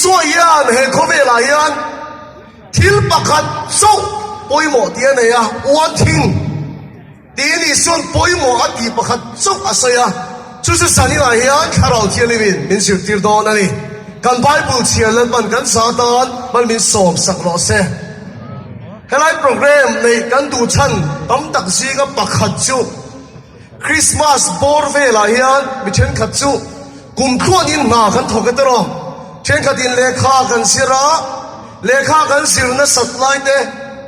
Isua hian he khawvelah hian thil pakhat chauh pawimawh tih a nei a, one thing tiin Isua'n pawimawh a tih pakhat chauh a sawi a, chu chu Zaninah hian Thlarau Thianghlimin min zirtir dawn a ni. Kan Bible chhiar Lalpan kan za tan hman min sawm sak rawh se. Helai program neih kan duh chhan tam tak zinga pakhat chu Christmas bawr velah hian mi thenkhat chu kum tluanin hna kan thawk e tawh. Thenkhatin lehkha kan zir a, lehkha kan zir nasat lai te,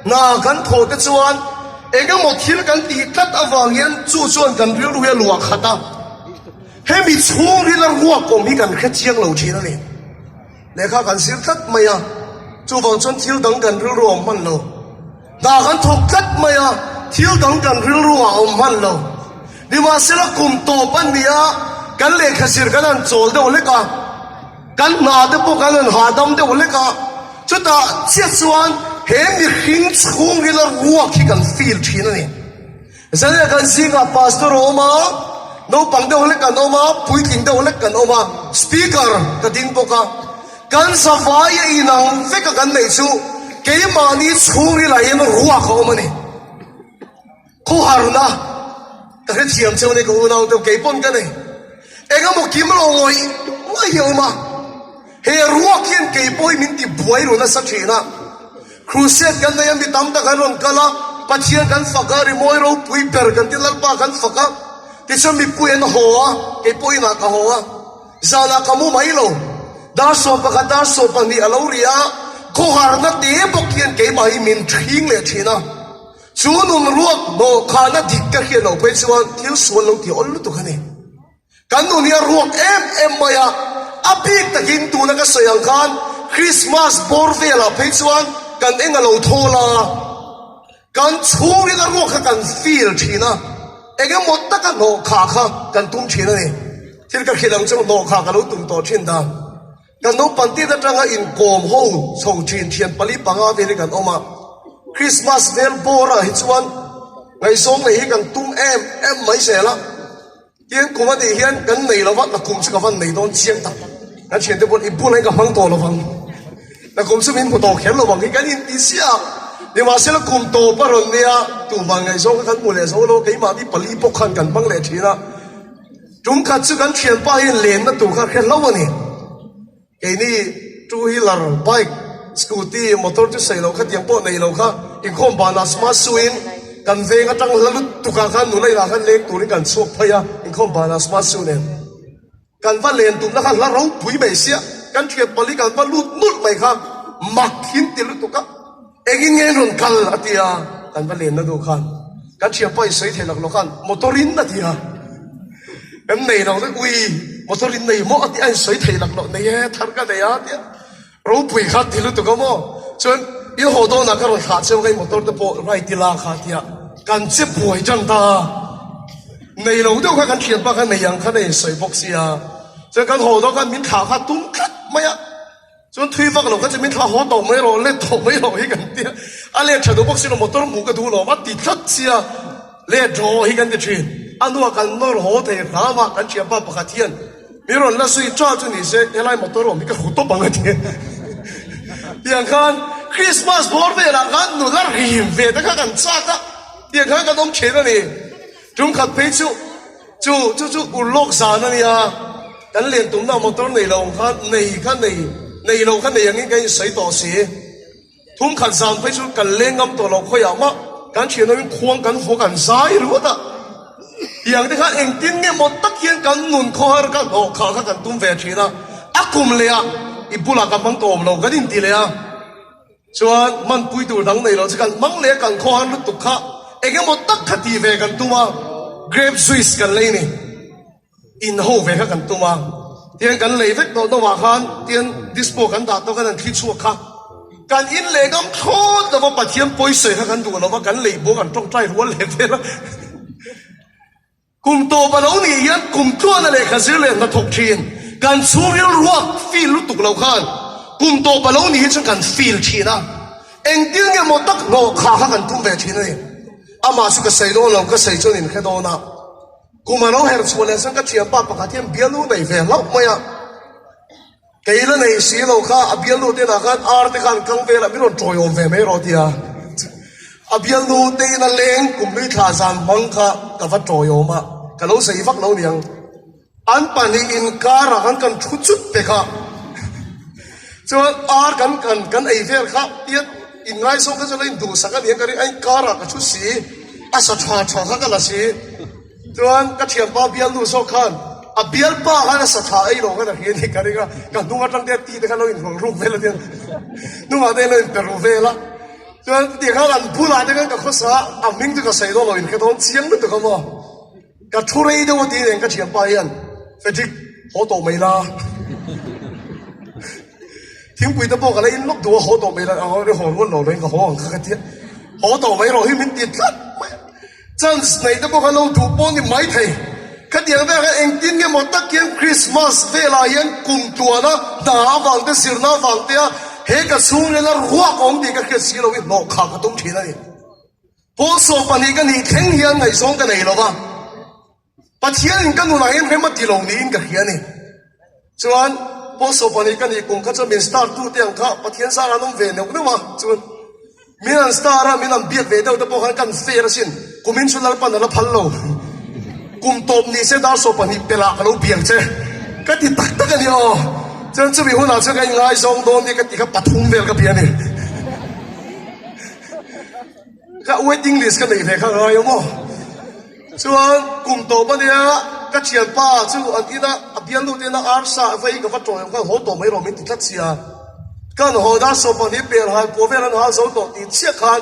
hna kan thawh te chuan eng emaw thil kan tih tlat avang hian chu chuan kan rilru hi a luah khat a. Hemi chhungrila ruak awm hi kan hre chiang lo thin a ni. Lehkha kan zir tlat mai a, chuvang chuan thil dang kan rilru a awm hman lo. Hna kan thawk tlat mai a, thil dang kan rilru a awm hman lo. Nimahsela kum tawp a ni a, kan lehkha zir kan han chawl deuh hlek a, kan hna te pawh kan han hahdam deuh hlek a, chutah chiah chuan he mihring chhungrila ruak hi kan feel thin a ni. Zania kan zingah Pastor a awm a, naupang deuh hlek kan awm a, puitling deuh hlek kan awm a, Speaker ka ding bawk a. Kan zavai a inang vek a kan neih chu keimahni chhungril ah hian ruak a awm a ni. Khawharna ka hrethiam cheu a ni ka unau te, kei pawn ka nei. Engemaw kim lo ngawih ngawih hi a awm a, he ruak hian kei pawh hi min ti buai ru nasa thin a. Crusade kan nei a, mi tam tak an rawn kal a, Pathian kan fak a, rimawi ropui ber kan ti Lalpa kan fak a, tichuan mipui an haw a, kei pawh inah ka haw a, zanah ka mu mai lo, dar 11 dar 12 a lo ri a, khawharna te bawk hian keimah hi min ṭhing leh ṭhin a, chu nun ruak hnawhkhahna dik ka hriat loh phei chuan thil sual lo ti awl lutuk a ni. Kan nun hi a ruak em em mai a, a bik takin tuna ka sawi ang khan Christmas bawr velah phei chuan kan eng a lo thawl a, kan chhungin a ruak kha kan feel thin a, eng emaw taka hnawh khah kha kan tum thin a ni. Thil ka hrilh ang chu hnawh khah ka lo tum tawh thin dan. Kan naupang tit atanga inkawm ho chho thin thian pali panga vel hi kan awm a, Christmas vel bawrah hi chuan ngaihzawng neih hi kan tum em em mai zel a. Tiang kum a nih hian kan nei lo va, nakum chu ka van nei dawn chiang tak. Kan thiante pawn i bulah hian ka hmang tawh lo vang, nakum chu min hmu tawh kher lo vang hi kan inti siah. Nimahsela kum tawp a rawn nia, tuman ngaihzawng kha kan hmu leh zo lo, keimahni pali pawh khan kan hmang leh thin a. Tum khat chu kan thianpa hian lenna tur kha hre hlo a ni. Keini two wheeler, bike, scooty, motor chu sawi lo kha tiang pawh nei lo kha inkhawm banah smart shoe in kan veng atang hla lutuk ah khan nula inah khan leng turin kan chhuak phei a, inkhawm banah smart shoe nen kan va len tumna kha hla ropui mai sia, kan thian pali kan va lut nulh mai kha mak thin ti lutuk a. Engin nge rawn kal a ti a, kan va lenna duh khan kan thianpa in sawi thei lak lo khan motor in a ti a, kan nei lo vek ui motor in nei maw a ti a in sawi thei lak lo nei e thar ka nei a ti a, ropui kha ti lutuk a maw chuan in haw dawnah ka rawn thlah cheu ngai motor te pawh right ila kha a ti a, kan che buai tan ta a, nei lo deuh kha kan thianpa kha nei ang khan a in sawi bawk sia, chuan kan haw dawn khan min thlah kha tum tlat mai a. Chuan thui vak lo kha chu min thlah haw tawh mai rawh, let tawh mai rawh hi kan ti a, a let tha duh bawk si lo motor hmuh ka duh lo a ti tlat sia, let rawh hi kan ti thin. A hnuah kan nawr haw thei hram a, kan thianpa pakhat hian min rawn la zui cha chu ni se helai motor awm hi ka hru tawp ang a ti a. Tiang khan Christmas bawr velah khan nula rim ve te kha kan chak a, tiang khan kan awm thin a ni. Tum khat phei chu Chu chu chu urlawk zan a nia, kan len tumna motor nei lo ang khan nei kha nei, nei lo kha nei angin kan insawi tawh si. Thum khat zan phei chu kan leng ngam tawh lo khawiah mah kan thian hoin khuang kan vuak an zai ruat a. Tiang te khan engtin nge maw tak hian kan nun khawhar ka hlawh khah kha kan tum ve thin a, a kum leh ah i bulah ka hmang tawh awm lo kan inti leh a. Chuan hmanpui tur dang nei lo chu kan hmang leh a kan khawhar lutuk kha eng emaw tak kha tih ve kan tum a, grape juice kan lei ni, in ho ve kha kan tum a, tiang kan lei vek tawh hnawah khan tiang dispo kan dah tawh khan an thli chhuak kha kan in leh ngam thlawt lo va, Pathian pawisawi kha kan duh lo va, kan lei buak an tawngtai rual leh vel a. Kum tawp a lo nih hian kum tluana lehkha zir leh hnathawk thin kan chhungril ruak feel lutuk lo khan kum tawp a lo nih hi chuan kan feel thin a, engtin nge maw tak hnawh kha kha kan tum ve thin a ni. Amah chu ka sawi dawn lo, ka sawi chuan in hre dawn a. Kum a lo herh chhuah leh chuan ka thianpa pakhat hian bialnu nei ve hlauh mai a. Kei la nei si lo kha a bialnu te inah khan ar te khan kang velah min rawn tawiawm ve mai rawh tia a bialnu te ina leng kumhlui thla zan hmang kha ka va tawiawm a, ka lo zei vak lo niang. An pahnih inkarah khan kan thu chut pe kha chuan ar kan kan kan ei vel kha tia inngaizawng kha chu lo induhsak a niang ka ring a inkarah ka thu si a sa tha tha kha ka la si. Chuan ka thianpa bialnu zawk khan a bialpa khan a sa tha ei lo khan a hria a ni ka ring a, ka hnung atang te ti te khan lo inrawlh ruk vel a tia, hnungah te lo inpe ru vel a, chuan tiang khan an bulah te khan ka khawsa a, a hming chu ka sawi dawn lo inhre dawn chiang lutuk a maw, ka thu rei deuh a ti nen ka thianpa hian Frederick haw tawh mai la, thingpui te pawh ka la in lawk duh a haw tawh mai la, haw rual lo lo in ka haw ang kha ka tia, haw tawh mai rawh hi min ti tlat mai a. Chance nei te pawh kha lo duh pawh ni mai thei. Khatiang velah khan engtin nge maw tak hian Christmas velah hian kum tuana hna avang te zirna avang te a he ka chhungril a ruak awm tih ka hriat si lo hi hnawh khah ka tum thin a ni. Pawl 12 ka nih thleng hian ngaihzawng ka nei lo va. Pathianin ka nunah hian rem a ti lo niin ka hria a ni. Chuan Paul 12 ka nih kum kha chuan min star tu te ang kha Pathian zar an awm ve neuh neuh a, chuan min an star a, min an biak ve deuh te pawh khan kan fair asin, kumin chu Lalpan a la phal lo, kum tawp ni se dar 12 pelh ah ka lo biak che ka ti tak tak a ni aw, chuan chumi hunah chuan ka inngaizawng dawn nia ka ti kha pathum vel ka bia a ni. Ka waiting list ka neih ve kha ngai awm aw. Chuan kum tawp a nia, ka thianpa chu an ina a bialnu te ina arsa a vei ka va tawih ang khan haw tawh mai rawh min ti tlat sia. Kan haw dar 12 pel hal pawh vel an hal zo tawh tih chiah khan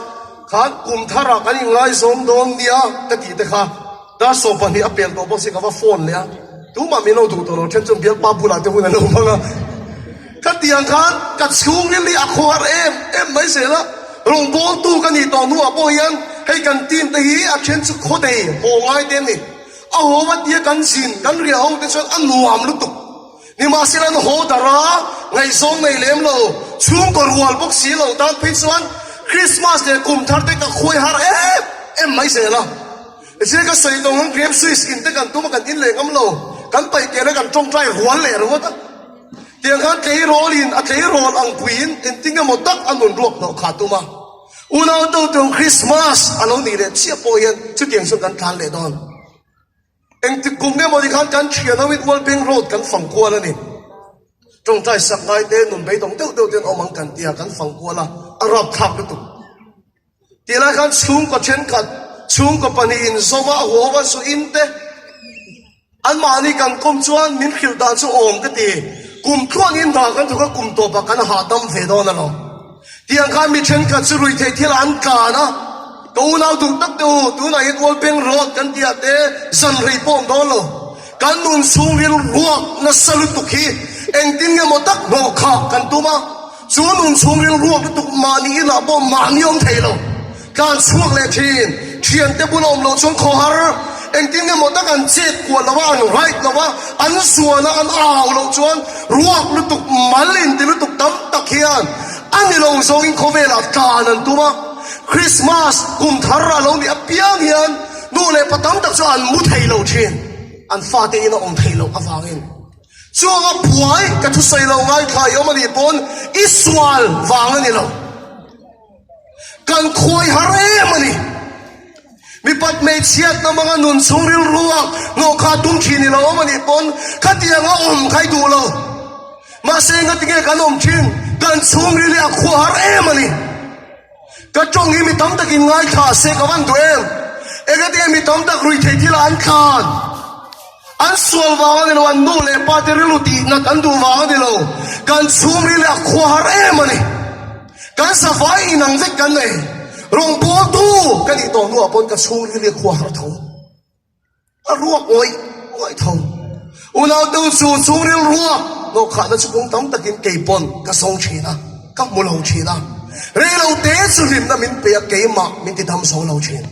khan kum tharah kan inngaizawm dawn nia ka tih te kha dar 12 a pel tawh bawk sia ka va phone leh a. Tumah min lo duh tawh lo then chuan bialpa bulah te hun an lo hmang a. Khatiang khan ka chhungril hi a khuar em em mai zel a, rawngbawltu ka nih tawh hnuah pawh hian hei kan team te hi a then chu khaw dei haw ngai te an ni. A haw va tia kan zin kan riah ho te chuan a nuam lutuk. Nimahsela an haw darh a, ngaihzawng nei lem lo, chhungkaw rual bawk si lo tan phei chuan Christmas leh kum thar te ka khuai har em em mai zel a. Zir ka sawi tawh ang Grape Swiss in te kan tum a kan in leh ngam lo, kan paih pian a kan tawngtai rual leh ringawt a. Tiang khan tleirawl in a tleirawl ang puiin engtin emaw tak a nun ruak hnawh kha tum a. Unau to tum Christmas a lo nih leh chiah pawh hian chutiang chuan kan tlan leh dawn. Engtik kum nge maw ni khan kan thian ho in Ualbeng Road kan fang kual a ni. Tawngtai sak ngai te nun beidawng deuh deuh ten awm ang kan tia kan fang kual a, a rapthlak lutuk. Tih lai khan chhungkaw thenkhat, chhungkaw pahnih inzawm a, a huaho a zu in te anmahni kan kawm chuan min hrilh dan chu awm ka ti. Kum tluangin hna kan thawk a, kum tawpah kan hahdam ve dawn alawm. Tiang khan mi thenkhat chu ruihtheih thil an tlan a, ka unau duh tak te u, tunah hian Ualpeng Road kan tih ah te zan rei pawh awm dawn lo. Kan nun chhungril ruak nasa lutuk hi engtin nge maw tak hnawh khah kan tum a, Chu nun chhungril ruak lutuk mahni inah pawh mahni awm thei lo. Tlan chhuak leh thin, thiante bula awm loh chuan khawhar engtin nge maw tak an chet kuah lo a, an right lo a, an zuan a, an au loh chuan ruak lutuk mal inti lutuk tam tak hian a ni lo zawngin khawvelah tlan an tum a. Christmas kum thar a lo nih apiang hian nu leh pa tam tak chu an mu thei lo thin, an fate ina awm thei loh avangin. Chuanga buai ka thusawi lo ngaithla i awm a nih pawn i sual vang a ni lo. Kan khuai har em a ni. Mipat hmeichhiatna hmanga nun chhung rilru a hnawhkha tum thin i lo awm a nih pawn khatianga awm kha i duh lo. Mahse ngatinge kan awm thin, kan chhungril hi a khua har em a ni. Ka tawng hi mi tam takin ngaithla se ka van duh em? Engatinge mi tam tak ruihtheih thila an thlan? An sual vang a ni lo, an nu leh pa te rilru tih nat an duh vang a ni lo. Kan chhungril hi a khua har em a ni. Kan savai inang vek kan nei. Rawngbawltu ka nih tawh hnuah pawn ka chhungril hi a khua har tho. A ruak ngawih ngawih tho. Unau deuh chu chhungril ruak hnawhkhahna chu kawng tam takin kei pawn ka zawng thin a, ka hmu lo thin a. Rei lo te chu hlimna min pe a, keimah min ti dam zo lo thin.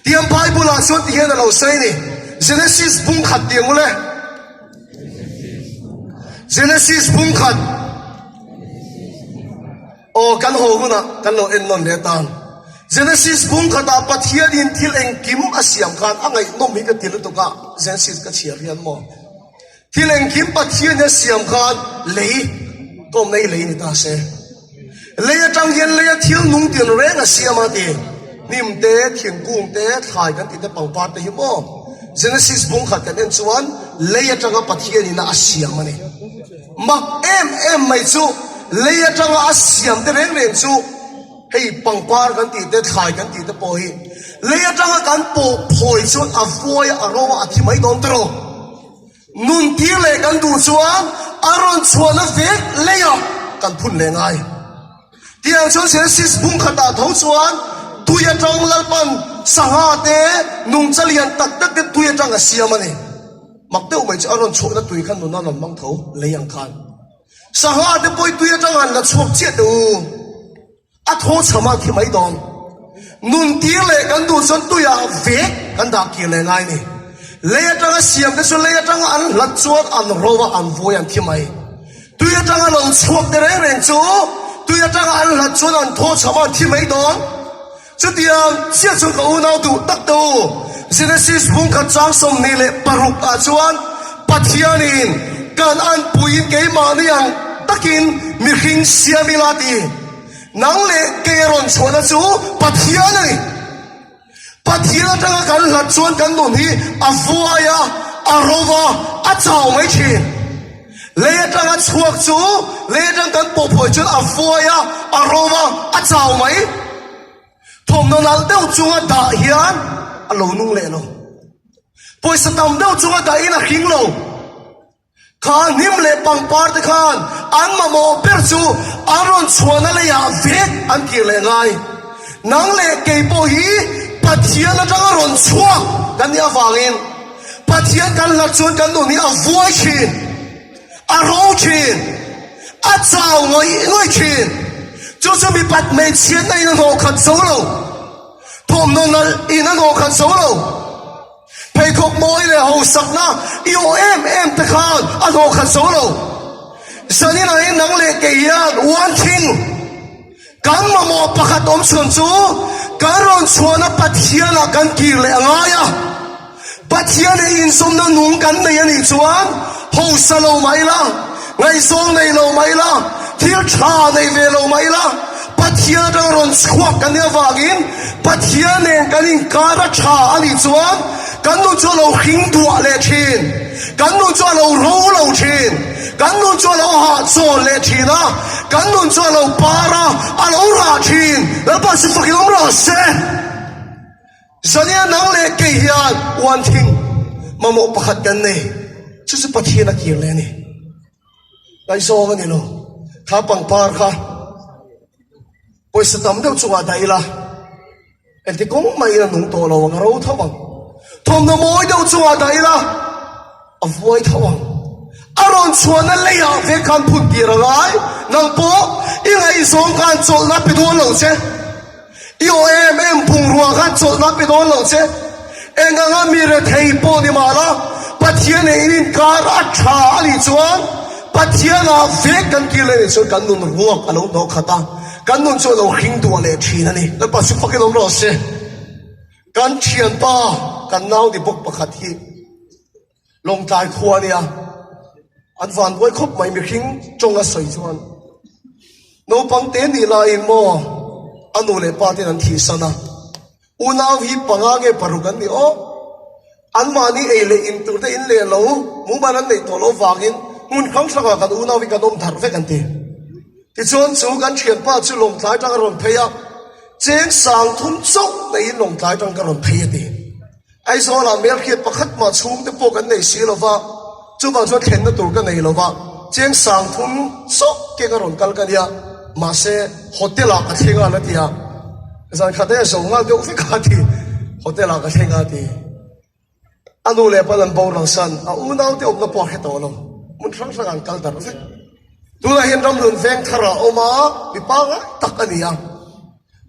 Tiang Bible ah chuan ti hian a lo sawi ni. Genesis bung khat ti ang ule. Genesis bung khat. Aw, kan haw hunah kan lo en nawn leh tan. Genesis bung khatah Pathianin thil engkim a siam khan a ngaihnawm hi ka ti lutuk a, Genesis ka chhiar hian maw. Thil engkim Pathianin a siam khan lei. Kawmna hi lei ni ta se. Lei atang hian leia thil nung tin reng a siam a ti. Hnim te, thingkung te, thlai kan tih te, pangpar te hi maw? Genesis bung khat kan en chuan lei atanga Pathian ina a siam a ni. Mak em em mai chu lei atanga a siam te reng reng chu hei pangpar kan tih te, thlai kan tih te pawh hi lei atanga kan pawh phawi chuan a vuai a, a ro a, a thi mai dawn tawh. Nun tir leh kan duh chuan a rawn chhuahna vek leiah kan phun leh ngai. Tiang chuan Genesis bung khatah tho chuan tui atang Lalpan sangha te nungcha lian tak tak te tui atang a siam a ni. Mak deuh mai chu a rawn chhuahna tui kha nuna rawn hmang tho lei ang khan. Sangha te pawh hi tui atang han la chhuak chiah teh u. A thaw chham a thi mai dawn. Nun tir leh kan duh chuan tuiah vek kan dah kir leh ngai ni. Lei atanga siam te chu lei atanga an hlat chuan an ro a, an vuai an thi mai. Tui atanga lo chhuak te reng reng chu tui atanga an hlat chuan an thaw chham a, an thi mai dawn. Chutiang chiah chuan ka unau duh tak te u, Genesis bung khat chang 26 ah chuan Pathianin kan anpuiin keimahni ang takin mihring siam ila ti. Nang leh kei a rawn chhuahna chu Pathian a ni. Pathian atanga kan hlat chuan kan nun hi a vuai a, a ro va, a chau mai thin. Lei atanga chhuak chu lei atang kan pawhphawi chuan a vuai a, a ro va, a chau mai. Thawmhnaw nalh deuh chunga dah hian a lo nung leh lo. Pawisa tam deuh chunga dahin a hring lo. Kha hnim leh pangpar te khan an mamawh ber chu an rawn chhuahna leiah vek an kir leh ngai. Nang leh kei pawh hi Pathian atanga rawn chhuak kan nih avangin Pathian kan hlat chuan kan nun hi a vuai thin, a ro thin, a chau ngawih ngawih thin. Chu chu mipat hmeichhiatna in a hnawhkhat zo lo, thawmhnaw nalh in a hnawhkhat zo lo. Pheikhawk mawi leh hausakna i aw em em te khan a hlawh khat zo lo. Zaninah hian nang leh kei hian uan thing kan mamawh pakhat awm chhun chu kan rawn chhuahna Pathianah kan kir leh a ngai a. Pathian leh inzawmna nung kan nei a nih chuan hausa lo mah ila, ngaihzawng nei lo mah ila, thil tha nei ve lo mah ila, Pathian atanga rawn chhuak kan nih avangin Pathian nen kan inkar a tha a nih chuan kan nun chu a lo hring duah leh thin, kan nun chu a lo ro lo thin, kan nun chu a lo hahchawl leh thin a, kan nun chu a lo par a, a lo rah thin. Lalpa chu fakin awm rawh se. Zania nang leh kei hian uan thing mamawh pakhat kan nei, chu chu Pathian a kir leh a ni. Ngaihzawng a ni lo. Kha pangpar kha pawisa tam deuh chungah dah ila, engti kawng mahin a nung tawh lo ang, a ro tho ang. Thawmhnaw mawi deuh chungah dah ila, a vuai tho ang. A rawn chhuahna leiah ve khan phun tir a ngai. Nang pawh i ngaihzawng khan chawlhna pe dawn lo che. I aw em em bungrua khan chawlhna pe dawn lo che. Eng anga mi rethei pawh ni mah la, Pathian leh in inkar a tha a nih chuan Pathianah vek kan kir leh nih chuan kan nun ruak a lo hnawh khat a, kan nun chu a lo hring duah leh thin a ni. Lalpa chu fakin awm rawh se. Kan thianpa, kan nau ni bawk pakhat hi. Lawngtlai khua nia an van buai khawp mai mihring tawng a sawi chuan naupang te nih laiin maw a nu leh pa ten an thihsan a, unau hi panga nge paruk an ni aw, anmahni ei leh in tur te in leh lo mumal an neih tawh loh vangin hmun hrang hrangah kan unau hi kan awm darh vek an ti. Tichuan chu kan thianpa chu Lawngtlai tang a rawn phei a, cheng sang thum chauh neiin Lawngtlai tang ka rawn phei a ti. Aizawlah hmelhriat pakhat mah chhungte pawh kan nei si lo va, chuvang chuan thlenna tur ka nei lo va, cheng sang thum chauh keng a rawn kal ka nia, mahse hotel-ah ka thleng a la ti a, zan khat e zo nghal deuh vek a ti, hotel-ah ka thleng a ti. A nu leh pa'n an boral san, a unaute awmna pawh a hre tawh lo, hmun hrang hrangah an kal darh vek. Tunah hian ramhlun veng tharah a awm a, mi pangngai tak a ni a.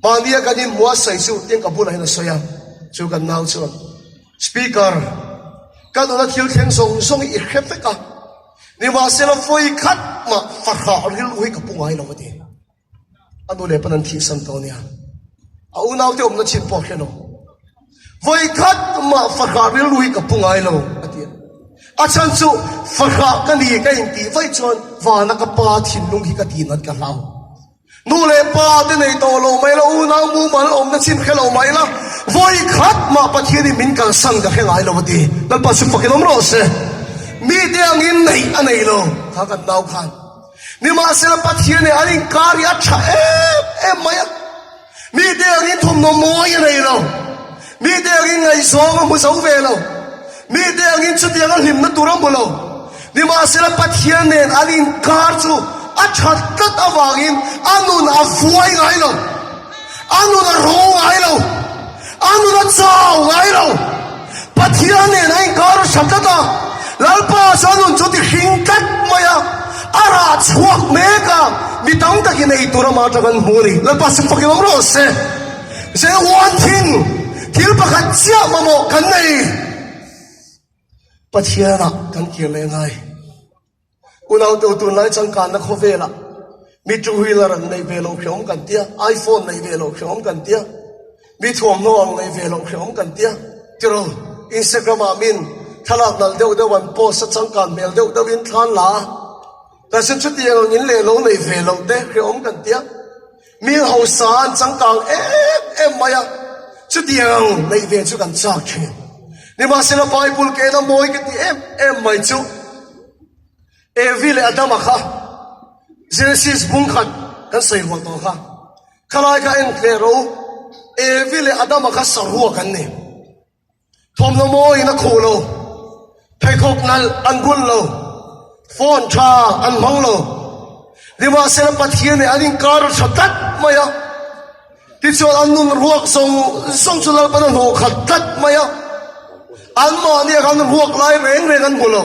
Mahnia kan inhmuh a sawi chu tiang ka bulah hian a sawi a, chu kan nau chuan, Speaker, ka nuna thil thleng zawng zawng hi i hre vek a, nimahsela vawi khat mah fahrah rilru hi ka pu ngai lo a ti. A nu leh pawn an thihsan tawh nia, a unaute awmna chin pawh a hre lo. Vawi khat mah fahrah rilru hi ka pu ngai lo a ti a. A chhan chu fahrah ka ni ka intih vaih chuan vana ka pa thinlung hi ka tihnat ka hlau. Nu leh pa te nei tawh lo mai la, unau mumal awmna chin hre lo mai la, vawi khat mah Pathianin min kalsan ka hre ngai lo a ti. Lalpa chu fakin awm rawh se. Mite angin neih a nei lo kha kan nau khan. Nimahsela Pathian nen an inkar hi a tha em em mai a. Mite angin thawmhnaw mawi a nei lo. Mite angin ngaihzawng a hmu zo ve lo. Mite angin chutianga hlimna tur a hmu lo. Nimahsela Pathian nen an inkar chu a that tlat avangin a nun a vuai ngai lo. A nun a ro ngai lo. A nun a chau ngai lo. Pathian nen a inkar a tha tlat a, Lalpa chu a nun chu ti hring tlat mai a, a rah chhuak mek a, mi tam takin ei tur amah atang an hmu a ni. Lalpa chu fakin awm rawh se. Ze one thing, thil pakhat chiah mamawh kan nei. Pathianah kan kir leh ngai. Unaute u tunlai changkanna khawvelah mi two wheeler ang nei ve loh hreawm kan tia, iPhone nei ve loh hreawm kan tia, mi thuamhnaw ang nei ve loh hreawm kan tia. Tiraw, Instagram ah min thlalak nalh deuh deuh an post a changkan hmel deuh deuh in thlan la a, kan chutiang ang in leh lo nei ve loh te hreawm kan tia. Mi hausa an changkang em em mai a, chutiang ang neih ve chu kan chak thin. Nimahsela Bible kehna mawi ka ti em em mai chu Evi leh Adama kha Genesis bung khat kan sawi rual tawh kha. Khalai kha en hle ro, Evi leh Adama kha saruak an ni. Thawmhnaw mawiin a khuh lo, pheikhawk nalh an bun lo, phone tha an hmang lo. Nimahsela Pathian nih an inkar a tha tlat mai a, tichuan an nun ruak zawng zawng chu Lalpan a hnawh khat tlat mai a, anmahni a kan ruak lai reng reng an hmu lo.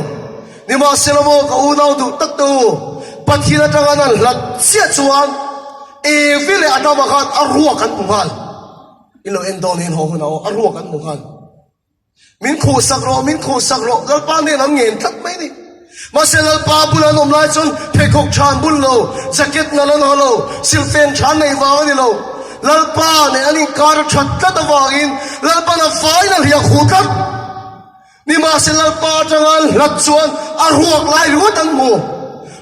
Nimahsela maw ka unau duh tak te u, Pathian atanga an han hlat chiah chuan Evi leh Adama khan a ruak an hmu nghal. In lo en dawn hian haw hunah aw a ruak an hmu nghal. Min khuh sak rawh, min khuh sak rawh, Lalpa hnen an ngen tlat mai ni. Mahse Lalpa bula an awm lai chuan pheikhawk tha an bun lo, jacket nalh an ha lo, silhfen tha an nei vang a ni lo. Lalpa nen an inkar a that tlat avangin Lalpan a vaiin a hliah khuh tlat. Nimahse Lalpa atanga an hlat chuan a ruak lai ringawt an hmu.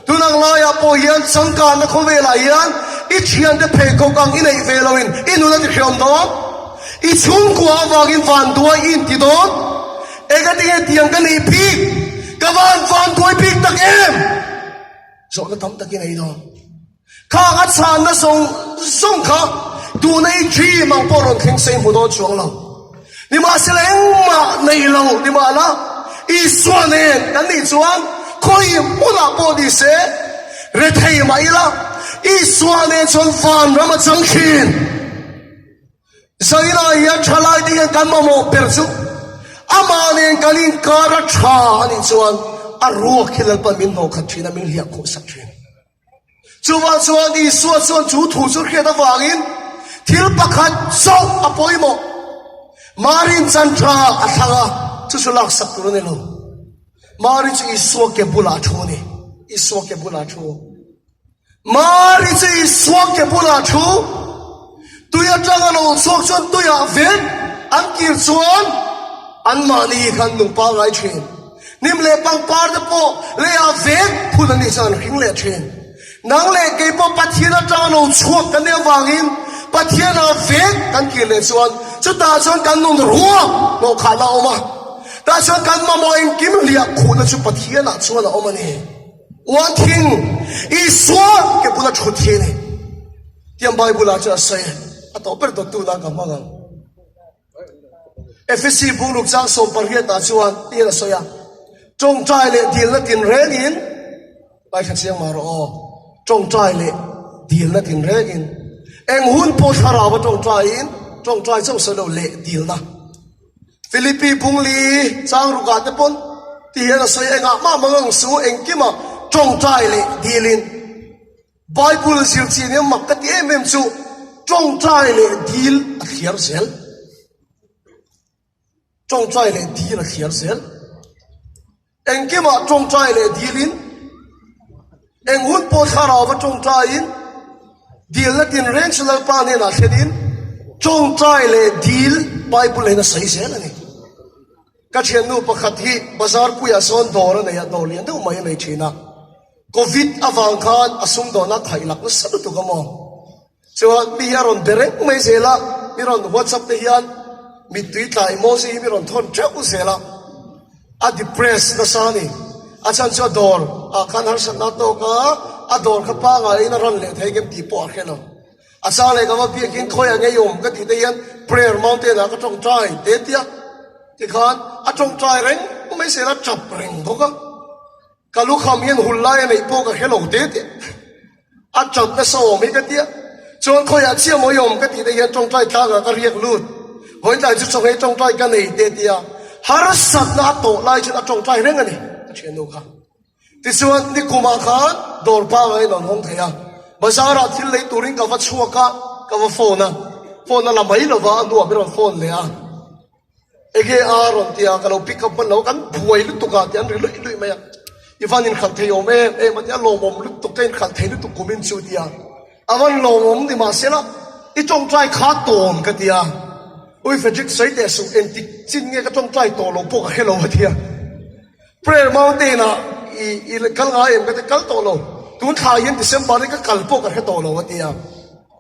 Tun ang laiah pawh hian changkanna khawvelah hian i thiante pheikhawk ang i neih ve loin i nun a ti hreawm dawn. I chhungkua avangin vanduai i inti dawn. Engatinge tiang ka nih bik? Ka van vanduai bik tak em? Zawhna tam tak i nei dawn. Khang a chhanna zawng zawng kha tuna i dream ang pawh rawn thleng se i hmu dawn chuang lo. Nimahsela engmah nei lo ni mahla Isua nen kan nih chuan khawi hmunah pawh ni se rethei mah ila Isua nen chuan vanram a chang thin. Zainah hian thalaite hian kan mamawh ber chu amah nen kan inkar a tha a nih chuan a ruak hi Lalpan min hnawh khat thin a, min hliah khawh sak thin. Chuvang chuan Isua chuan chu thu chu hriat avangin thil pakhat chauh a pawimawh. Marin chan tha a thlang a, chu chu laksak tur a ni lo. Mari chu Isua ke bulah a thu a ni. Isua ke bulah a thu. Mari chu Isua ke bulah a thu. Tui atanga lo chhuak chuan tuiah vek an kir chuan anmahni khan nung pangngai thin. Hnim leh pangpar te pawh leiah vek phun an nih chuan an hring leh thin. Nang leh kei pawh Pathian atanga lo chhuak kan nih avangin Pathianah vek kan kir leh chuan chutah chuan kan nun ruak hnawhkhahna a awm a, tah chuan kan mamawh engkim hliah khuhna chu Pathianah chuan a awm a ni. One thing, Isua ke bula thut hi a ni. Tiang Bible ah chuan a sawi a, a tawh ber dawttu nan ka hmang ang. Efesi bungruk chang 18 ah chuan tiin a sawi a, Tawngtai leh dilna tinrengin, Ngaithla chiang mah rawh aw, tawngtai leh dilna tinrengin, eng hun pawh thlarau a tawngtaiin, tawngtai chauh sawi lo leh dilna. Philippi bungli chang rukah te pawn ti hian a sawi a, engah mah mang ang su, engkimah tawngtai leh dilin. Bible zir chi nia mak ka ti em em chu tawngtai leh dil a thliar zel. Tawngtai leh dil a thliar zel. Engkimah tawngtai leh dilin, eng hun pawh thlarauva tawngtaiin, dilna tinreng chu Lalpa hnenah thlenin tawngtai leh dil Bible hian a sawi zel a ni. Ka thiannu pakhat hi bazar puiah sawn dawr a nei a, dawr lian deuh mai a nei thin a. Covid avang khan a sumdawnna khaih lak nasa lutuk a maw? Chuan mi hi a rawn be reng mai zel a, mi rawn WhatsApp te hian mittui tla emoji hi mi rawn thawn teuh zel a, a depress nasa a ni. A chhan chu a dawr ah khan harsatna a tawk a, a dawr kha pangaiin a rawn leh thei ngem tih pawh a hre lo. A chang leh ka va biakin khawiah ngei awm ka tih te hian prayer mountain ah ka tawngtai te tia tikhan a tawngtai reng mai zel a, tap reng bawk a. Ka lukham hian hul lai a neih pawh ka hre lo te teh. A ṭap nasa awm hi ka tia. Chuan khawiah chiah maw i awm ka tih te hian ṭawngṭai tlangah ka riak lut. Vawitlai chu chaw nghei ṭawngṭai ka nei te tia. Harsatna a tawh lai chuan a ṭawngṭai reng a ni ka ṭhiannu kha. Tichuan nikumah khan dawr pangai in an hawng thei a. Bazarah thil lei turin ka va chhuak a, ka va phone a. Phone a la mai lova a hnuah min rawn phone leh a. Enge a rawn ti a, ka lo pick up hman lo, kan buai lutuk a tih an ri luih luih mai a, i van inkhalh thei awm em em a ti a, lawmawm lutuk, ka inkhalh thei lutuk kum in chu ti a, a van lawmawm ni mahsela i tawngtai kha tawn ka ti a, Ui Frederick sawi teh suh engtik chin nge ka tawngtai tawh lo pawh ka hre lo a ti a, Prayer Mountain ah i i kal ngai em ka ti, kal tawh lo, tun thla hian December hi ka kal pawh ka hre tawh lo a ti a.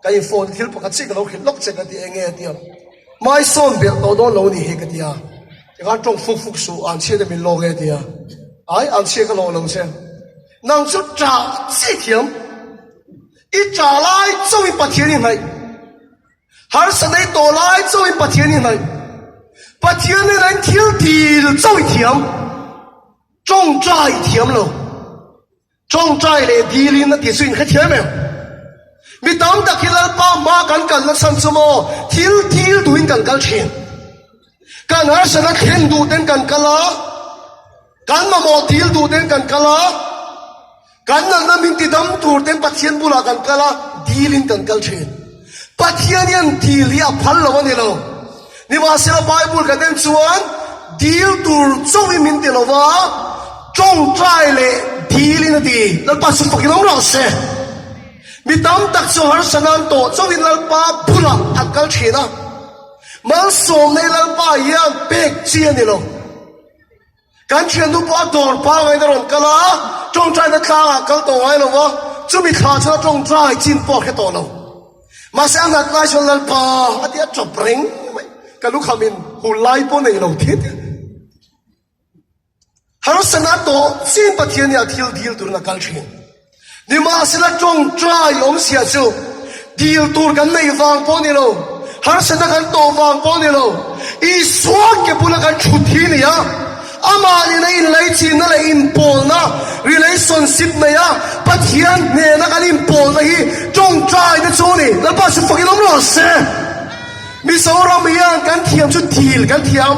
Ka in phone thil pakhat chiah ka lo hrilh lawk che ka ti enge a ti a, mai sawn belh tawh dawn lo ni hi ka ti a, tikhan tawng fuk fuk suh an chhiat e min lawk e a ti a, ai an chhiat ka lawh lo che, nang chu ṭah chiah thiam, i ṭah lai chauhin Pathian i hnaih, harsa nei tawh lai chauhin Pathian i hnaih, Pathian hnenah in thil dil chauh i thiam, tawngtai i thiam lo. Tawngtai leh dilin a ti chu inhrethiam em? Mi tam tak hi Lalpa hma kan kalna chhan chu maw thil thil duhin kan kal thin. Kan harsatna thlen duh ten kan kal a, kan mamawh dil duh ten kan kal a, kan natna min tidam tur ten Pathian bulah kan kal a, dilin kan kal thin. Pathian hian dil hi a phal lo a ni lo. Nimahsela Bible kan en chuan dil tur chauhin min ti lo va, tawngtai leh dilin a ti. Lalpa chu fakin awm rawh se. Mi tam tak chu harsa nan tawh chauhin Lalpa bulah an kal thin a. Malsawmna hi Lalpa hian pek chi a ni lo. Kan thiannu pawh a dawr pangain a rawn kal a, tawngtaina tlangah kal tawh ngai lo va, chumi thla chuan a tawngtai chin pawh a hre tawh lo. Mahse a nat lai chuan Lalpa a ti a tawp reng mai, ka lukhamin hul lai pawh nei lo thit. Harsatna tawh chin Pathian hi a thil dil turin a kal thin. Nimahsela tawngtai awmzia chu dil tur kan neih vang pawh ni lo, harsatna kan tawh vang pawh ni lo, Isua ke bula kan thut hi ni a, amah nena inlaichinna leh inpawlna, relationship, nei a, Pathian hnena kan inpawlna hi tawngtaina chu a ni. Lalpa chu fakin awm rawh se. Mizoram hian kan thiam chu dil kan thiam.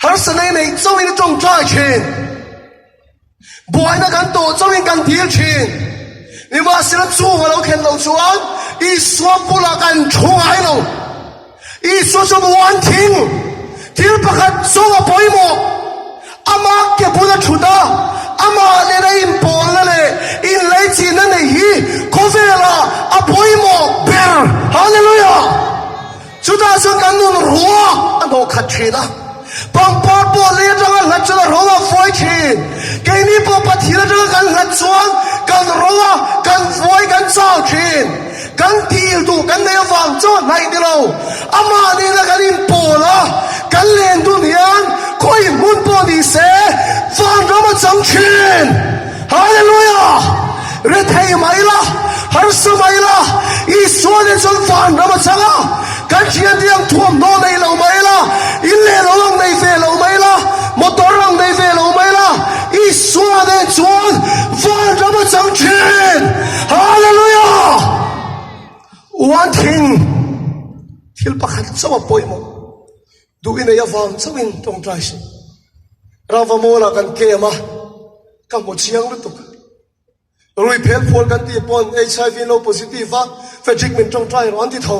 Harsatna i neih chauhin i tawngtai thin. Buaina kan tawh chauhin kan dil thin. Nimahsela chung a lo thlen loh chuan Isua bulah kan thu ngai lo. Isua chuan uan thing thil pakhat chauh a pawimawh. Amah ke bula thut a, amah nena inpawlna leh inleichihna neih hi khawvelah a pawimawh ber. Hallelujah! Chutah chuan kan nun ruak a hnawh khat thin a, pangpar pawh lei atanga hlat chuan a ro a vuai thin. Keini pawh Pathian atanga kan hlat chuan kan ro a, kan vuai, kan chau thin. Kan dil duh kan nei avang chuan hnaih ni lo. Amah nena kan inpawl a, kan len dun hian khawi hmun pawh ni se vanram a chang thin. Hallelujah! Rethei mai la, harsa mai la, Isua nen chuan vanram a chang a, kan thiante ang thuamhnaw nei lo mai la, in leh lo ang nei ve lo mai la, motor ang nei ve lo mai la, Isua nen chuan vanram a chang thin! Hallelujah! One thing, thil pakhat chauh a pawimawh. Duh i nei avang chauhin tawngtai suh. Rava mawlah kan kem a, ka hmu chiang lutuk. Rui phel phual kan tih pawn HIV lo positive a, Frederick min tawngtai rawh an ti tho.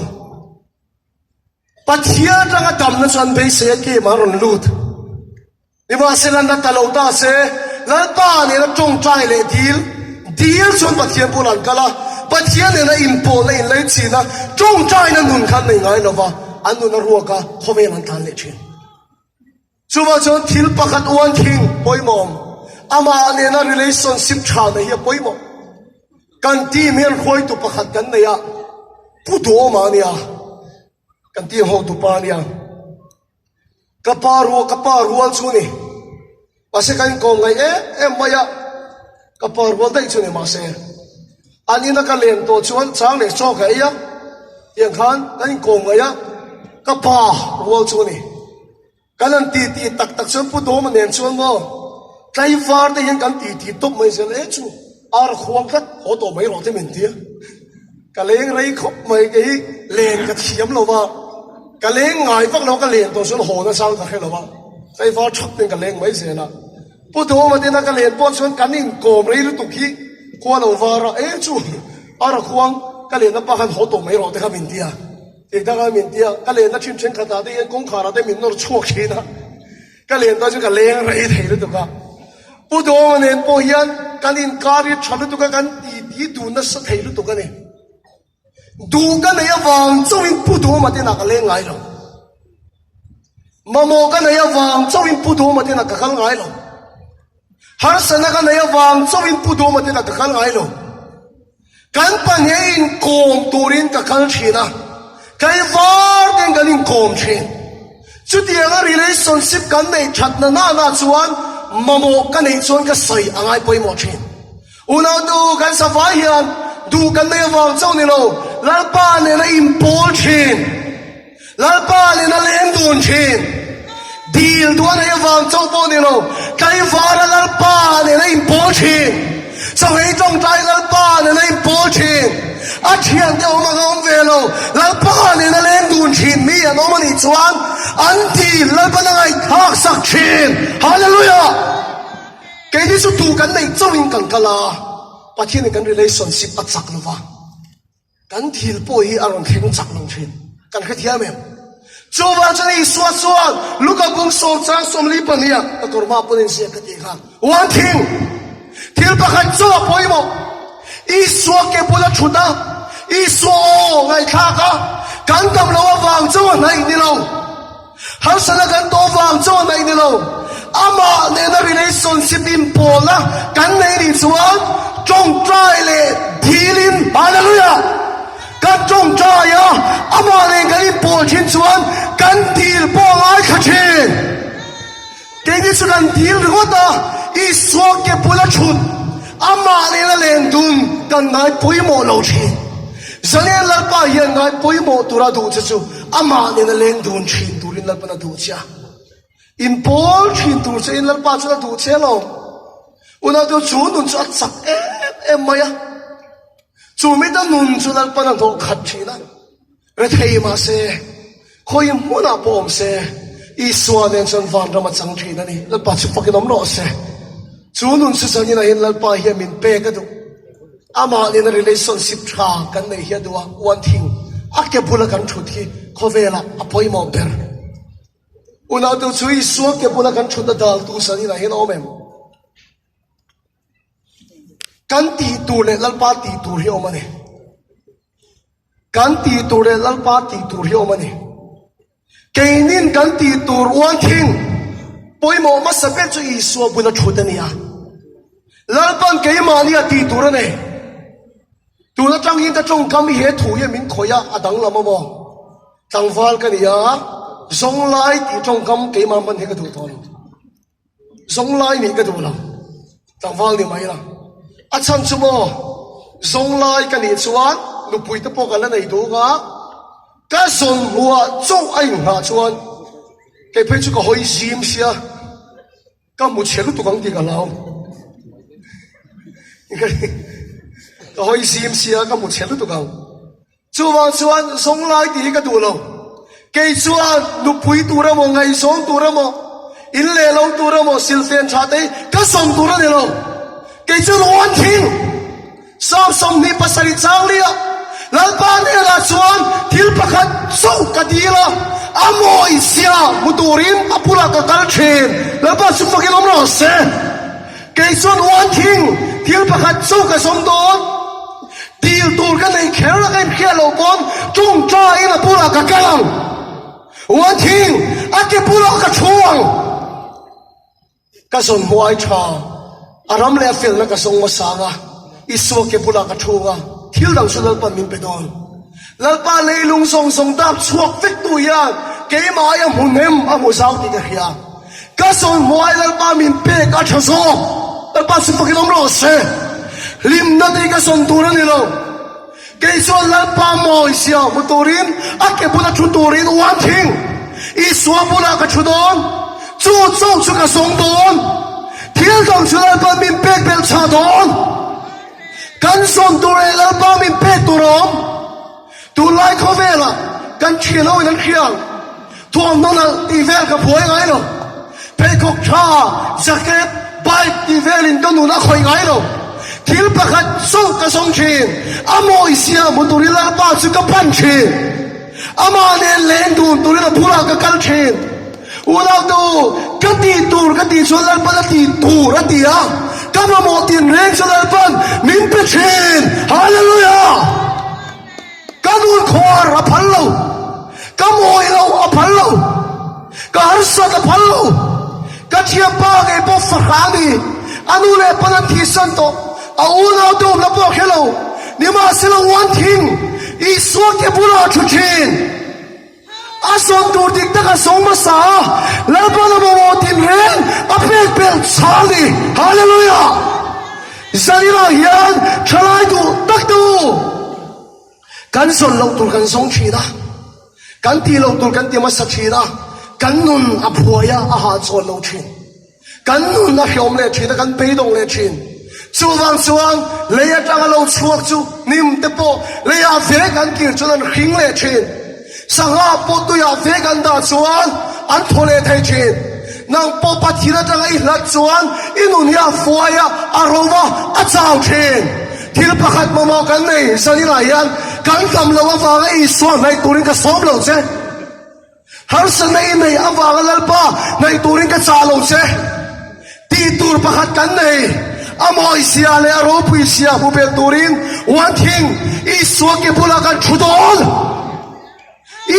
Pathian atanga damna chu an beisei a kem a rawn lut. Nimahsela na ta lo ta se, Lalpa nena tawngtai leh dil, dil chuan Pathian bulah an kal a, Pathian nena inpawlna inleichhin a, tawngtaina nun kha an nei ngai lo va, an nun a ruak a, khawvel an tlan leh thin. Chuvang chuan thil pakhat uan thing pawimawh awm. Amah nena relationship tha nei hi a pawimawh. Kan team hian hruaitu pakhat kan nei a, Pu Duhawma a nia, kan team hotu pa a nia. Ka pa rual ka pa rual chu ni. Mahse kan inkawm ngaih em em mai a, ka pa rual daih chu ni mahse an ina ka len tawh chuan chang leh chaw ka ei a, tiang khan kan inkawm ngaih a, ka pa rual chu ni. Kan han ti ti tak tak chuan Pu Dawma nen chuan maw tlaivar te hian kan ti ti tawp mai zel e chu ar khuang tlat haw tawh mai rawh te min tia. Ka leng rei khawp mai kei hi len ka thiam lo va, ka leng ngai vak lo ka len tawh chuan haw na chang ka hre lo va, tlaivar thap ten ka leng mai zel a. Pu Dawma tena ka len pawh chuan kan inkawm rei lutuk hi khua lo var a e chu ar khuang ka lenna pa khan haw tawh mai rawh te kha min tia. Eng danga min tia, ka lenna thin thenkhatah te hian kawngkharah te min nawr chhuak thin a, ka len ta chu ka leng rei thei lutuk a. Pu Dawnga nen pawh hian kan inkar hi tha lutuk a, kan titi dun nasa thei lutuk a ni. Duh ka neih avang chauhin Pu Dawma te inah ka leng ngai lo. Mamawh ka neih avang chauhin Pu Dawma te inah ka kal ngai lo. Harsatna ka neih avang chauhin Pu Dawma te inah ka kal ngai lo. Kan pahnih inkawm turin ka kal thin a, tlaivar ten kan inkawm thin. Chutianga relationship kan neih thatna nana chuan mamawh ka neih chuan ka sawi a ngai pawimawh thin. Unautu kan savai hian duh kan neih avang chauh ni lo, Lalpa nena inpawl thin. Lalpa nen a leng dun thin. Dil duh a neih avang chauh pawh ni lo, tlaivara Lalpa nen a inpawl thin. Chawhei tawngtai Lalpa nen a inpawl thin. A thiante awm ang a awm ve lo, Lalpa nen a leng dun thin mi an awm a nih chuan an dil Lalpan a ngaihthlak sak thin. Hallelujah! Keini chu duh kan neih chauhin kan kal a, Pathian in kan relationship a chak lo va. Kan thil pawh hi a rawn thleng chak lo thin. Kan hrethiam em? Chuvang chuan Isua chuan Luka bung sawm chang 44 ah ka kawrma pawn in ziak ka tih kha one thing, thil pakhat chu a pawimawh. Isua ke bula thut a, Isua aw ngaihthlak a, kan dam lo avang chu a hnaih ni lo. Harsatna kan tawh vang chu a neih ni lo. Amah nena relationship inpawlna kan nei nih chuan tawngtai leh dilin Hallelujah! Kan tawngtai a, amah nen kan inpawl thin chuan kan dil pawh a ngaithla thin. Keini chu kan dil ringawt a, Isua ke bula thut, amah nena len dun kan ngai pawimawh lo thin. Zanian Lalpa hian ngai pawimawh tura duh che chu amah nena leng dun thin turin Lalpan a duh che a. Inpawl thin tur che in Lalpa chuan a duh che lo. Unau chu nun chu a chak em em mai a. Chu mita nun chu Lalpan a hnawh khat thin a. Rethei mahse, khawi hmunah pawh awm se, Isua nen chuan vanram a chang thin a ni. Lalpa chu fakin awm rawh se. Chu nun chu zanin ah hian Lalpa hian min pek a duh. Amah nena relationship tha kan neih hi a duh a, one thing, a ke bula kan thut hi khawvelah a pawimawh ber. Unautu chu Isua ke bula kan thutna daltu zanin ah hian a awm em? Kan tih tur leh Lalpa tih tur hi a awm a ni. Kan tih tur leh Lalpa tih tur hi awm a ni. Keinin kan tih tur uan thing pawimawh hmasa ber chu Isua bula thut a ni a. Lalpan keimahni a tih tur a nei. Tun atang hian ka tawngkam hi he thu hian min khawih a, a danglam a maw? Tlangval ka ni a, zawnglai tih tawngkam keimah hman hi ka duh tawh lo. Zawnglai nih ka duh lo, tlangval ni mai la. A chhan chu maw, zawnglai ka nih chuan nupui te pawh ka la nei duh a, ka zawn hmuah chauh a inghah chuan kei phei chu ka hawi zim sia, ka hmu chhe lutuk ang tih ka hlau. Ka hawi zim sia, ka hmu chhe lutuk ang. Chuvang chuan zawnglai tih hi ka duh lo. Kei chuan nupui tur emaw, ngaihzawng tur emaw, in leh lo tur emaw, silfen tha te hi ka zawm tur a ni lo. Kei chuan awn thing Psalm 27 chang liah Lalpa hnenah chuan thil pakhat chauh ka dil a, a mawi zia hmu turin a bulah ka kal thin. Lalpa chu fakin awm rawh se. Kei chuan uan thing thil pakhat chauh ka zawm dawn. Dil tur ka nei kher a ka inhriat loh pawn tawngtaiin a bulah ka kal ang. Uan thing a ke bulah ka thu ang. Ka zawn hmuai tha, a ram leh a felna ka zawng hmasa ang a, Isua ke bulah ka thu ang a, thil dang chu Lalpan min pe dawn. Lalpa leilung zawng zawng dap chhuak vek tu hian keimah aia hmu hnem a hmu zau tih ka hria. Ka zawn hmuai Lalpa min pek a tha zawk. Lalpa chu fakin awm rawh se. Hlimna te hi ka zawn tur a ni lo. Kei chuan Lalpa mawi sia hmu turin a ke bula thu turin uan thing. Isua bulah ka thu dawn. Chu chauh chu ka zawng dawn. Thil dang chu Lalpa min pek belh chhah dawn. Kan zawn tur leh Lalpa min pek tur a awm. Tunlai khawvelah kan thian ho in an hria ang. Thuamhnaw nalh tih vel ka buai ngai lo. Pheikhawk tha, jacket, bike tih velin ka nun a khawih ngai lo. Thil pakhat chauh ka zawng thin, a mawizia hmu turin Lalpa chu ka pan thin. Amah nen leng dun turin a bulah ka kal thin. Unautu, ka tih tur ka tih chuan Lalpan a tih tur a ti a, ka mamawh tinreng chu Lalpan min pe thin. Hallelujah! Ka nun khuar a phal lo, ka mawi lo a phal lo, ka harsat a phal lo. Ka thianpa ngei pawh fahra a ni, a nu leh pawn an thihsan tawh, a unau te awmna pawh a hre lo. Nimahsela uan thing Isua ke bulah a thu thin. A zawn tur dik tak a zawng hmasa a, Lalpan a mamawh tinreng a pek belh chhah a ni. Hallelujah! Zaninah hian thalai duh tak te u, kan zawn loh tur kan zawng thin a, kan tih loh tur kan ti hmasa thin a, kan nun a phuai a, a hahchawn lo thin. Kan nun a hreawm leh thin a, kan beidawng leh thin. Chuvang chuan lei atanga lo chhuak chu hnim te pawh leiah vek an kir chuan an hring leh thin. Sangha pawh tuiah vek an dah chuan an thaw leh thei thin. Nang pawh Pathian atanga i hlat chuan i nun hi a fuai a, a ro va, a chau thin. Thil pakhat mamawh kan nei zaninah hian kan dam loh avanga Isua hnaih turin ka sawm lo che. Harsatna i neih avanga Lalpa hnaih turin ka chah lo che. Tih tur pakhat kan nei, a mawizia leh a ropuizia hmu belh turin one thing, Isua ke bulah kan thu dawn.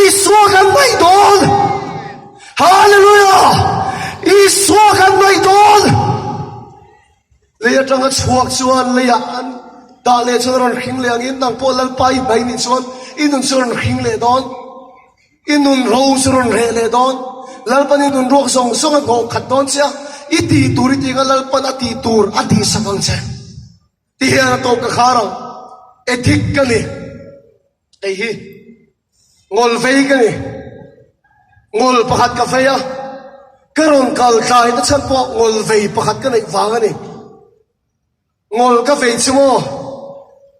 Isua kan hnaih dawn. Hallelujah! Isua kan hnaih dawn. Lei atanga chhuak chuan leiah an dah leh chuan a rawn hring leh angin nang pawh Lalpa i hnaih nih chuan i nun chu a rawn hring leh dawn. I nun ro chu rawn reh leh dawn. Lalpan i nun ruak zawng zawng a hnawh khat dawn che a, i tih tur i tih anga Lalpan a tih tur a tihsak ang che. Ti hian a tawp ka khar ang. Ethic ka ni. Hei hi ngawl vei ka ni. Ngawl pakhat ka vei a, ka rawn kal tlai na chhan pawh ngawl vei pakhat ka neih vang a ni. Ngawl ka vei chu maw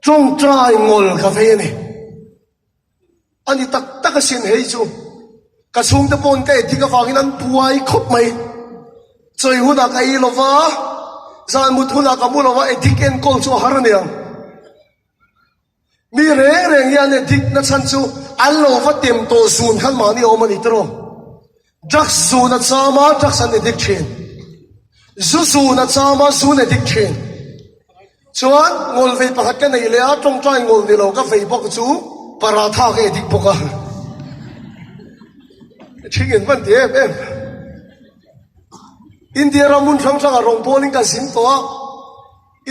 tawngtai ngawl ka vei a ni. A ni tak tak asin hei chu ka chhungte pawn ka ethic avangin an buai khawp mai. Chawi hunah ka ei lova, zan mut hunah ka mu lova ethic enkawl chu a har aniang. Mi reng reng hian ethic na chhan chu an lo va tem tawh zun khan mahni a awm a ni tiraw. Drugs zun a cham a, drugs an addict thin. Zu zun a cham a, zun addict thin. Chuan ngawl vei pakhat ka nei leh a, tawngtai ngawl ni lo ka vei bawk chu paratha ka addict bawk a. Thing in van ti em em. India ram hmun hrang hrangah rawngbawlin ka zin tawh a.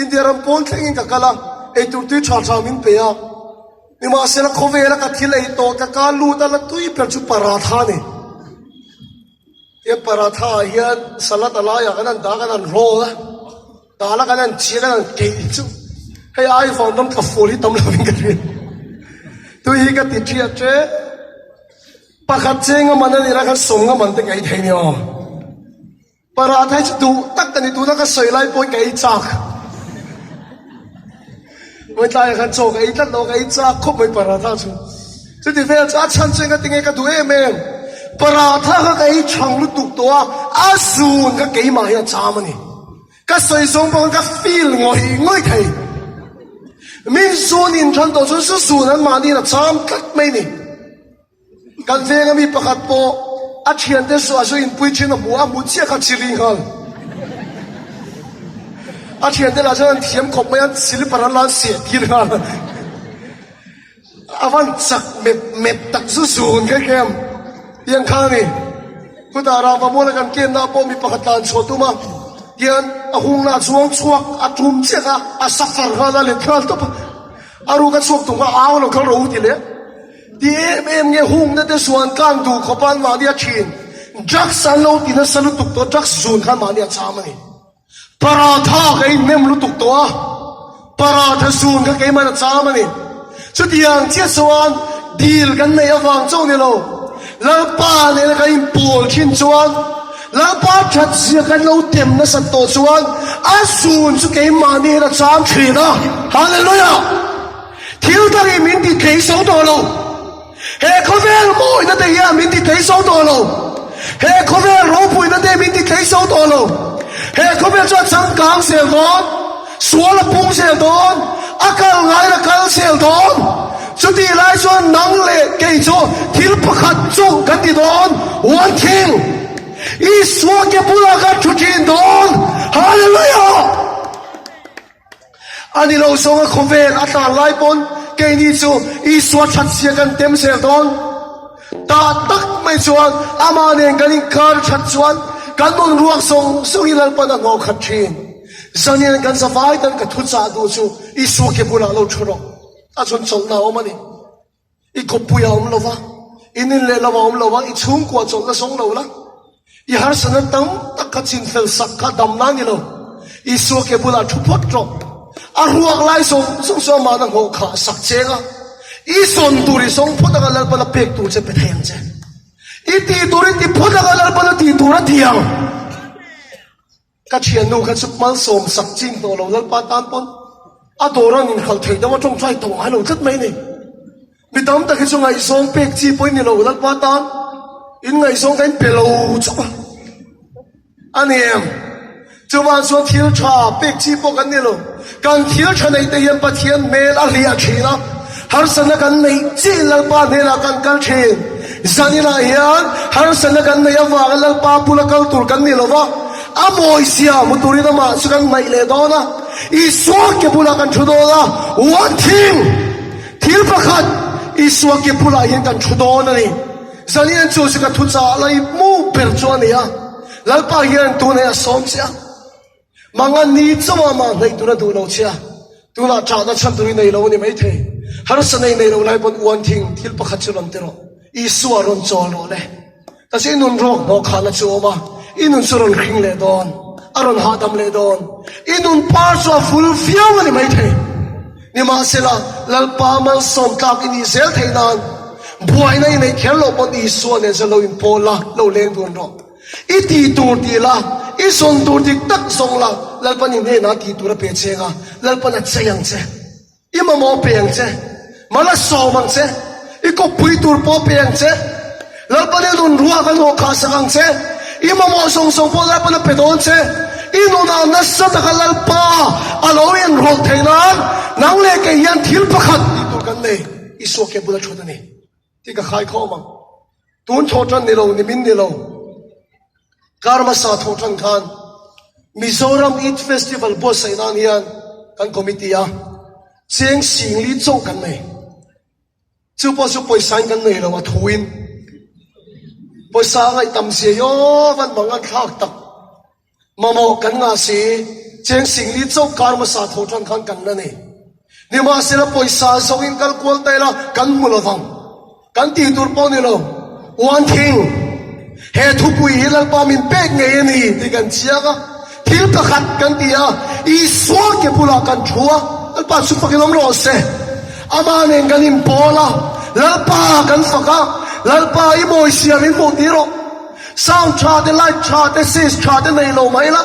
India ram pawn thlengin ka kal a, eitur tui tha tha min pe a. Nimahsela khawvela ka thil ei tawh ka ka lut a la tui ber chu paratha a ni. Tiang paratha ah hian salad a laiah kan han dah a, kan han roll a, dal a kan han chiah a kan han keih chu hei ai vanram tla fual hi tam lovin ka hria. Tui hi ka ti ṭhiah ṭep. Pakhat chenga man a nih la khan sawmnga man te ka ei thei nia. Paratha hi chu duh tak ka ni, tuna ka sawi lai pawhin ka ei chak. Vawi tlaiah khan chaw ka ei tlat lo, ka ei chak khawp mai paratha chu. Chuti vel chu a chhan chu enga tinge ka duh em em. Paratha kha ka ei chhang lutuk tawh a, a zun kha keimah hi a cham a ni. Ka sawi zawng pawh khan ka feel ngawih ngawih thei. Min zun inthan tawh chuan zu zun an mahniin a cham tlat mai ni. Kan venga mi pakhat pawh a thiante chu a zu inpui thin a hmu a, a hmu chiah kha chiri nghal. A thiante lah chuan an thiam khawp mai a, silipar an la an seh tir nghal. A van chak mep mep tak zu zun kher kher em tiang kha a ni. Khutah Rangvamuala kan kenna pawh mi pakhat tlan chhuah tum a. Tian a hungna a chuang chhuak a tum chiah kha a suffer nghal a let nghal tawp a. A ruk a chhuak tum kha au lo kal rawh u ti leh. Ti em em nge hungna te zuan tlang duh khawp a an mahni a thin. Drugs an lo ti nasa lutuk tawh drugs zun kha an mahni a cham a ni. Paratha ka inhnem lutuk tawh a, paratha zun kha keimah a cham a ni. Chutiang chiah chuan dil kan neih avang chauh ni lo, Lalpa nena kan inpawl thin chuan, Lalpa that zia kan lo tem nasat tawh chuan a zun chu keimahni hian a cham thin a. Hallelujah! Thil dangin min ti thei so tawh lo. He khawvel mawina te hian min ti thei so tawh lo. He khawvel ropuina te min ti thei so tawh lo. He khawvel chuan changkang zel dawn, sual a pung zel dawn, a kal ngaiin a kal zel dawn. Chutih lai chuan nang leh kei chu thil pakhat chu kan ti dawn, one thing, Isua ke bulah kan thu thin dawn. Hallelujah! A ni lo zawnga khawvel a tlan lai pawn keini chu Isua thatchhia kan tem zel dawn. Tah tak mai chuan amah nen kan inkar that chuan kan nun ruak zawng zawng hi Lalpan a hnawh khat thin. Zanin kan zavai tan ka thuchah duh chu Isua ke bulah lo thu rawh. A chun chawlhna a awm a ni. I kawppui a awm lo va, i nin leh lo a awm lo va, i chhungkua chawlhna zawng lo la, i harsatna tam tak kha chinfel sak kha damna a ni lo. Isua ke bulah thu phawt rawh. A ruak lai zawng zawng chu amahna nghawh khah sak cheng a, i zawn tur i zawng phawt anga Lalpana pek tur che pe thei ang che. I tih tur i ti phawt anga Lalpana tih tur a ti ang. Ka thiannu kha chu malsawm sak ching tawh lo Lalpa tan pawn a dawr an inhralh theih deuh a tawngtai tawh ngai lo tlat mai ni. Mi tam tak hi chu ngaihzawng pek chi pawhin ni lo Lalpa tan in ngaihzawng kha in pe lo chauh a a ni em? Chuvang chuan thil tha pek chi pawh kan ni lo. Kan thil tha neih te hian Pathian hmel a hliah thin a, harsatna kan neih chiah in Lalpa hnenah kan kal thin. Zaninah hian harsatna kan neih avanga Lalpa bula kal tur kan ni lo va, a mawizia hmu turin amah chu kan hnaih leh dawn a, Isua ke bulah kan thu dawn a, one thing, thil pakhat, Isua ke bulah hian kan thu dawn a ni. Zanin chu chu ka thuchah lai mu ber chu a ni a, Lalpa hian tunah a sawm che a. Mangan ni chauha mah hnaih tur a duh lo che a, tunah ṭahna chhan tur i nei lo a ni maithei. Harsa nei nei lo lai pawn uan thing thil pakhat chu rawn ti rawh, Isua rawn chawl rawh le. Ta chu i nun rawk hnawh khahna chu a awm a, i nun chu a rawn hring leh dawn, a rawn hahdam leh dawn. I nun par chu a vul viau a ni maithei. Nimahsela, Lalpa malsawm tlak i nih zel theih nan buaina i neih kher loh pawn Isua nen chuan lo inpawl la, lo leng dun rawh. I tih tur ti la, i zawn tur dik tak zawng la, Lalpan i hnenah tih tur a pe cheng a, Lalpan a chei ang che, i mamawh pe ang che, mal a sawm ang che, i kawppui tur pawh pe ang che, Lalpan i nun ruak a hnawh khah sak ang che, i mamawh zawng zawng pawh Lalpan a pe dawn che, i nunah nasa taka Lalpa a lo inrawlh theih nan nang leh kei hian thil pakhat tih tur kan nei, Isua ke bula thut a ni tih ka khai khawm ang. Tun thawh tan ni lo, nimin ni lo, kar hmasa thawh tan khan Mizoram Eid Festival buatsaih nan hian kan committee a cheng singli chauh kan nei. Chu pawh chu pawisa in kan nei lo a thuin pawisa a ngaih tam zia yaw van mang an thlak tak. Mamawh kan ngah si, cheng singli chauh kar hmasa tho tan khan kan la nei. Nimahsela pawisa zawngin kal kual ta ila kan hmu lovang. Kan tih tur pawh ni lo. One thing, he thupui hi Lalpa min pek ngei a ni tih kan chiang a. Thil pakhat kan ti a, Isua ke bulah kan thu a, Lalpa chu fakin awm rawh se. Amah nen kan inpawl a, Lalpa kan fak a, Lalpa i mawisia min hmuh tir rawh. Sound tha te, light tha te, stage tha te nei lo mah ila,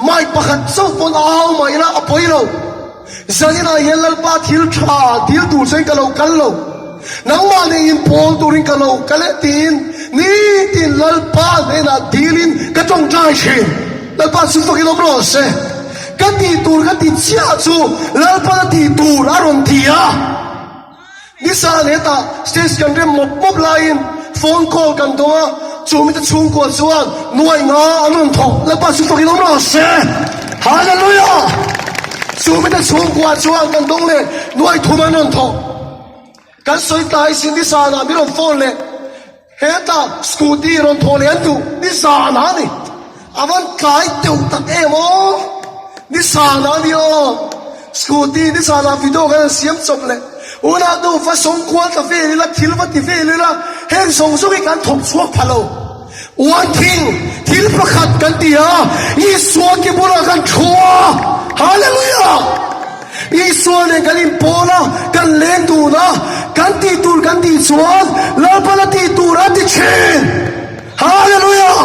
mic pakhat chauh pawn a au mah ila a pawi lo. Zaninah hian Lalpa thil tha dil tur chuan ka lo kal lo. Nangmah nen inpawl turin ka lo kal e tiin nitin Lalpa hnenah dilin ka tawngtai thin. Lalpa chu fakin awm rawh se. Ka tih tur ka ti chiah chu Lalpan a tih tur a rawn ti a. Nizan hetah stage kan rem mawp mawp laiin phone call kan dawng a, chu mite chhungkua chuan nuaih nga an rawn thawk, Lalpa chu fakin awm rawh se! Hallelujah! Chu mite chhungkua chuan kan dawng leh nuaih thum an rawn thawk. Kan sawi tlai sin nizanah min rawn phone leh. Hetah scooty rawn thawh leh an duh nizan a ni. A van tlai deuh tak em aw! Nizanah a ni aw! Scooty nizanah video kan han siam chawp leh unah nu va sawng kual ta vel ila, thil va ti vel ila, heng zawng zawng hi kan thawk chhuak pha lo. One thing, thil pakhat kan ti a, Isua ke bulah kan thu a! Hallelujah! Isua nen kan inpawl a, kan leng dun a, kan tih tur kan tih chuan Lalpan a tih tur a ti thin! Hallelujah!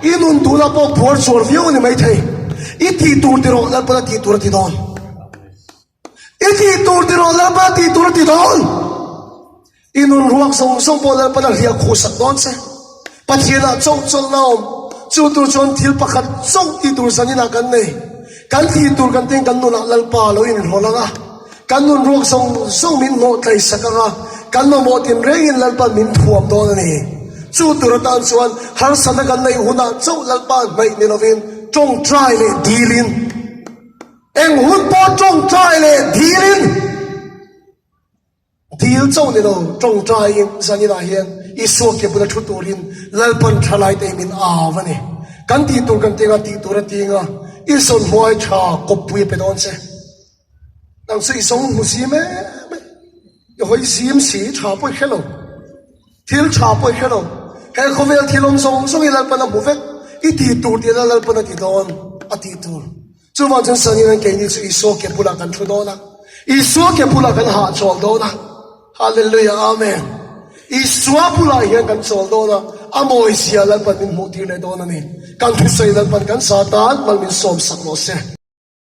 I nun tunah pawh buar chuar viau a ni maithei. I tih tur ti rawh, Lalpan a tih tur a ti dawn. I tih tur ti rawh, Lalpan a tih tur a ti dawn. I nun ruak zawng zawng pawh Lalpan a hliah khuh sak dawn che. Pathianah chauh chawlhna a awm. Chu tur chuan thil pakhat chauh tih tur zaninah kan nei. Kan tih tur kan tin kan nunah Lalpa lo inhrawl ang a. Kan nun ruak zawng zawng min hnawh tlai sak ang a, kan mamawh tinrengin Lalpan min thuam dawn a ni. Chu tur atan chuan harsatna kan neih hunah chauh Lalpa hnaih ni lovin tawngtai leh dilin, eng hun pawh tawngtai leh dilin, Dil chauh ni lo, tawngtaiin zaninah hian Isua ke bula thu turin Lalpan thalaite hi min au a ni. Kan tih tur kan tinga, tih tur a tinga, i zawn hmuai tha kawppui a pe dawn che. Nang chu i zawng hmu zim em em, i hawi zim si, tha pawh i hre lo. Thil tha pawh i hre lo. He khawvel thil awm zawng zawng hi Lalpan a hmu vek, i tih tur tihna Lalpan a ti dawn, a tih tur. Chuvang chuan Sangin an keini chu Isua ke bulah kan thu dawn a, Isua ke bulah kan hahchawl dawn a. Hallelujah, Amen. Isua bulah hian kan chawl dawn a, a mawizia Lalpan min hmuhtir leh dawn a ni. Kan thusawi Lalpan kan sa tan mal min sawmsak rawh se.